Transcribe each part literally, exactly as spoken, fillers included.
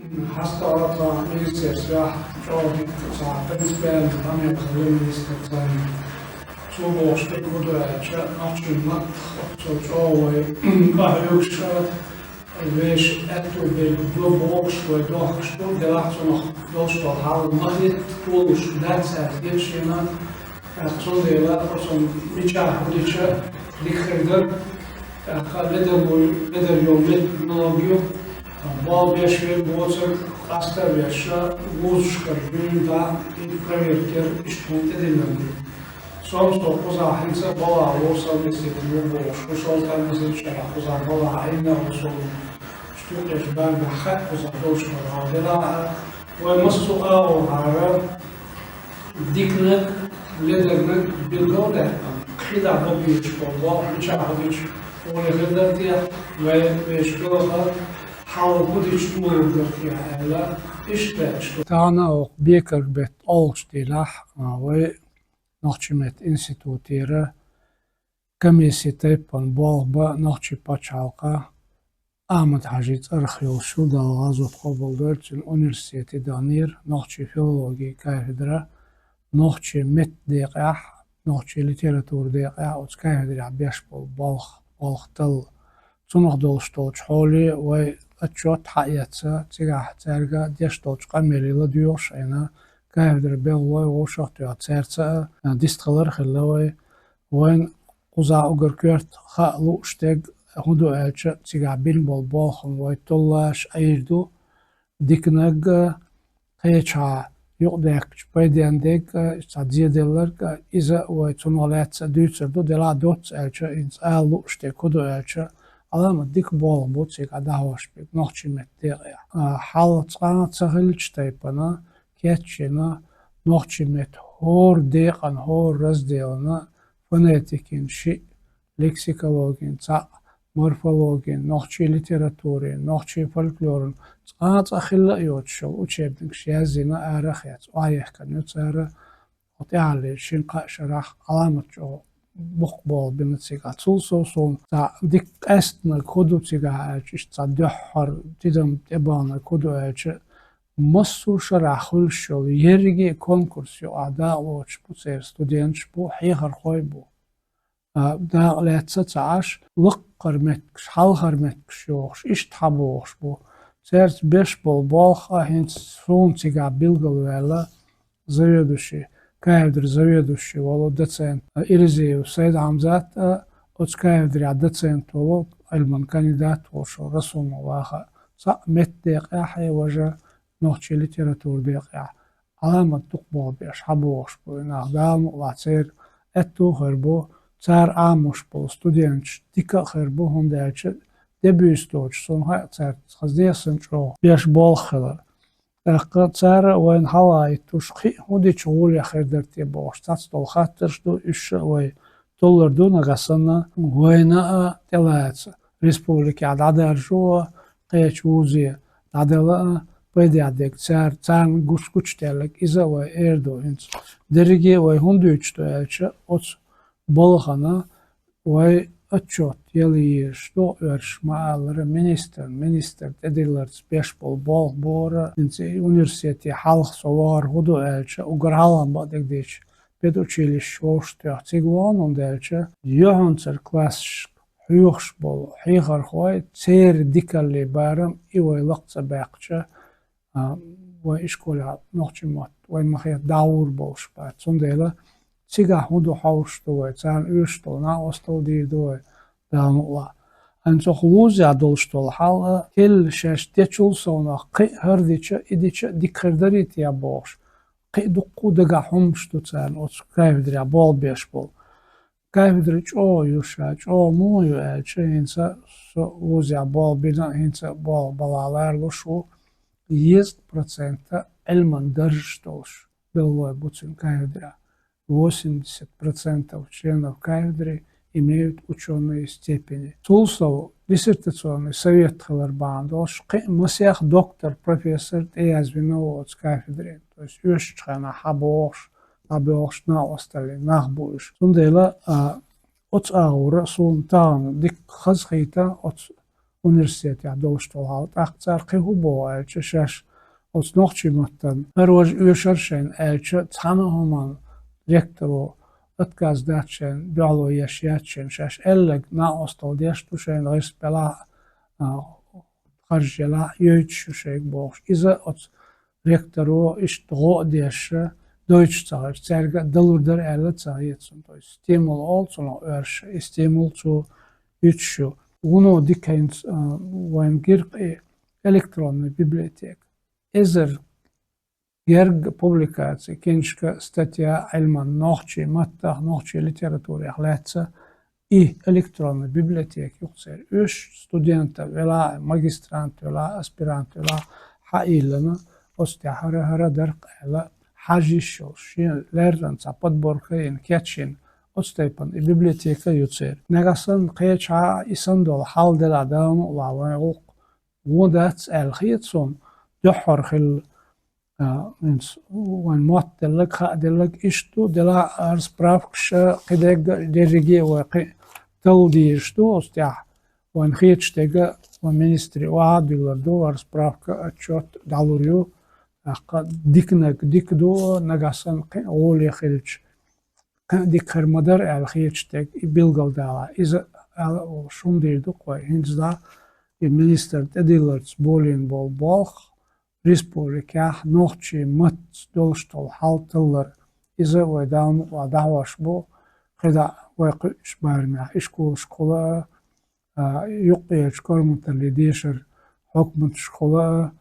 Хьастагӏа тхьа министерствехь чӏогӏа дика цхьа принципиальный къамел хилла министрца. Цо бохуш дерг хӀун ду аьлча, нохчийн маттах цо чӀогӀа вай къахьоьгуш а, вешан аьтту берг ду бохуш вай дохкуш ду, делахь цунах долуш долу хьал ма хӀитта, толуш дац аьлла хета шена. ТӀаккха цундела оцунна мичахь хӀун дича дика хир дара. ТӀаккха ледар ву, ледар йолу методологи ю, болх беш верг воцург, къаста а веш, вузашкара дуьйна дӀа и проверка яр, иштта хӀума тӀедиллина ду. Сомсо кхузахь хӀинца а балахь ву, совместитель ву бохуш, хӀун шолгӀа тӀе мезачара кхузахь балахь Ӏийна а ву суна. Иштта юкъерчу бабехь хаьа кхузахь долуш долу хьал. Делахь а, вай массо а агӀорхьара диканиг, ледарниг билгал а даьккхина, кхидӀа бан безаш болу болх мичахь хӀун дича, оле хир дара те, вай вешан белхан хьал хӀун дича толур дара те аьлла, иштта баьчча ду. Тахана оха бекарг бетта олуш делахь, а, вай нохчийн меттан институтера комиссин тайпана болх бан нохчийн пачхьалкхе Ахьмад-Хьаьжин цӀарах йолуш ю, Дала гӀазот къобалдойла, цуьнан университете даннера нохчийн филологин кафедра, нохчийн меттан декъехь, нохчийн литературин декъехь оцу кафедрехь беш болу болх, болх талла. Цунах долуш долчу хьоле вай отчет хьаэца, цигахь цаьрга деш долчу къамеле ладоьгӀуш а хилла, кафедран белхалой вовшах а тоьхна, цаьрца а дистхилар а хилла вай. Вайна кхузахь уггар коьрта хаа лууш дерг хӀун ду аьлча, цигахь бина болу болх вай толлуш Ӏийр ду, диканиг а, кхечахьа юкъадаьхкича пайденна дерг а, цхьа зеделларг а, иза а вай цунах лаьцна а дуьйцур ду, делахь доцца аьлча, хӀинца ала лууш дерг хӀун ду аьлча, Ӏаламат дика болх бу цигахь дӀахьош берг нохчийн меттан декъехь. А, хьал цкъа а ца хиллачу тайпана, кечйина, нохчийн меттан хӀора декъана, хӀора разделана, фонетикин шиъ, лексикологин цхьаъ, морфологин, нохчийн литературин, нохчийн фольклоран, цкъа а цкъа хилла а йоцуш йолу учебникаш язйина, арахецна, охьаехкина ю цара. Оцу тӀаьххьарлерчу шина-кхаа шарахь Ӏаламат чӀогӀа боккха болх бина цигахь. Цул сов суна цхьа дика къаьстинарг хӀун ду цигахь аьлча, иштта цхьа дуьххьара тидам тӀебахнарг хӀун ду аьлча, массо а шарахь хуьлуш йолу ерриге а конкурс юкъахь дакъалоцуш бу церан студенташ бу, хьехархой бу. А, дакъа лаьцна ца Ӏаш, лаккхара меттигаш, хьалхара меттигаш йохуш, иштта хьабохуш бу. Цаьрца беш болу болх а хӀинца суна цигахь билгалваьлла, заведующий, кафедран заведующий волу доцент Ирзиев Сайд-Хьамзат а, оцу кафедрехь доцент волу, Ӏилман кандидат волуш Расулан Ваха а. Цхьаъ меттан декъехь а, важа нохчийн литературин декъехь Ӏаламат дукха болх беш хьабохуш бу и нах. Дала мукъалахь церан аьтту а хир бу, цара Ӏамош болу студенташ дика а хир бу, хӀунда аьлча де буьйса доцуш, суна хаьа цаьрца хазне а санна чӀогӀа беш болх хилар. ТӀаккха цара а вайна хьалаайийтуш, кхин а хӀун дича гӀоле хир дара те бохуш, цхьацца долу хаттарш ду, уьш а вай толлур ду нагахь санна, вайна а тӀелаца, республикехь дӀадаржо а, кхечу вузе дӀадала а, пайдехь дерг цара, царна гуш гучудаьлларг иза а вай эр ду хӀинца. Дерриге а вай хӀунда дуьйцуш ду аьлча, оцу балхана вай отчет яла езаш ду, оьрсаша ма-аллара, министрна, министран тӀедилларца беш болу болх бора, хӀинца и университете хьалха со вахар хӀун ду аьлча, уггар хьалха бакъдерг дийцича, педучилищехь вовшахтоьхна цига вахана, хӀунда аьлча юьхьанцара классашка хьоьхуш болу хьехархой, церан дикаллин барам и вай лакха ца баьккхича, а, вай ишколехь нохчийн мотт вайна ма-хетта дӀагӀур болуш бац. Цундела цигахь хӀун ду хьовсуш ду вай, царна оьшуш долу накъосталла дийр ду вай, Дала мукъалахь. ХӀинца оха вузехь долуш долу хьал а, хӀинца шаьш дечул совнах кхин а хӀара дича, и дича дика хир дарий те бохуш, кхин а дуккха а дагахь хӀуманаш ду царна оцу кафедрехь болх беш болу. Кафедра чӀогӀа ю ша, чӀогӀа муха ю аьлча, хӀинца со вузехь болх бина а, хӀинца болх балахь ларалуш ву, дезткъа процент Ӏилман даржаш долуш белхалой бу цуьнан кафедрехь. Восемьдесят процентов членов кафедры имеют учёные степени. Цул сов диссертационный совет хилар бахьана долуш, кхин а масех доктор, профессор тӀеязвина ву оцу кафедре. То есть оьшучу хенахь хьабохуш, дӀабоьлхуш накъосталлин нах бу уьш. Цундела, а, оцу агӀора суна тахана дика хазахийта оцу университетехь долуш долу хьал. ТӀаккха цара кхин хӀун боху аьлча, шаьш оцу нохчийн маттана хӀара важа оьшура шайна аьлча, цхьана а хӀуманна ректоро отказ дац шайна, дуьхьало еш яц шайна, шаьш аьлларг накъосталла деш ду шайна, гӀирс белахь а, харж елахь а, йойтуш ю шайга бохуш. Иза оцу ректоро иштта гӀо а деш, дойтуш ца хилча, цаьрга а далур дара аьлла ца хета суна. То есть стимул олу цунах оьрша, и стимул цо юьтуш ю. Вуно дика хӀинца, а, вайн гира-кх и электронная библиотека. Эзар герга публикаци, киншка, статья Ӏилман нохчийн маттах, нохчийн литературех лаьцна и электронная библиотека ю-кх церан. Уьш студента велахь а, магистрант велахь а, аспирант велахь а, хьаиллина, оцу тӀехь хӀара, хӀара дара-кх аьлла, хьажа йиш йолуш, шен леррина цхьа подборка а йина, кечйина, оцу тайпана и библиотека ю церан. Нагахь санна кхечахьа и санна долу хьал делахь, Дала мукъ лахь, вайн гӀуллакх вон дац аьлла хета суна, дуьххьара хилла, а, хӀинца вайн мотт делларг, хаа делларг иштта ду, делахь а хӀара справкаш а, кхидерг а, дерриге а вай кхин талла дезаш ду, оцу тӀехь вайна хеташ дерг а вайн министре охьа а дуьллур ду, хӀара справка, отчет дӀалур ю, тӀаккха диканиг дика ду, нагахь санна кхин а гӀоле хилча, кхин а дика хир ма дара аьлла хеташ дерг и билгалдалахь. Иза ала а волуш хӀума дийр ду-кх вай. ХӀинца дӀа и министран тӀедилларца болийна болу болх, республикехь нохчийн маттаца долуш долу хьал таллар, иза вай Дала мукъ лахь дӀахьош бу, кхидӀа вай кхуьучу барамехь ишколашкахула а, а, юккъерчу корматаллин дешаран хьукматашкахула а,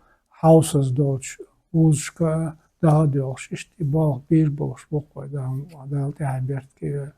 хьовсаза долчу вузашка а даха а доьлхуш, иштта и болх бийр болуш бу-кх вай Дала мукъ лахь, Дала тӀаьхье беркате йойла.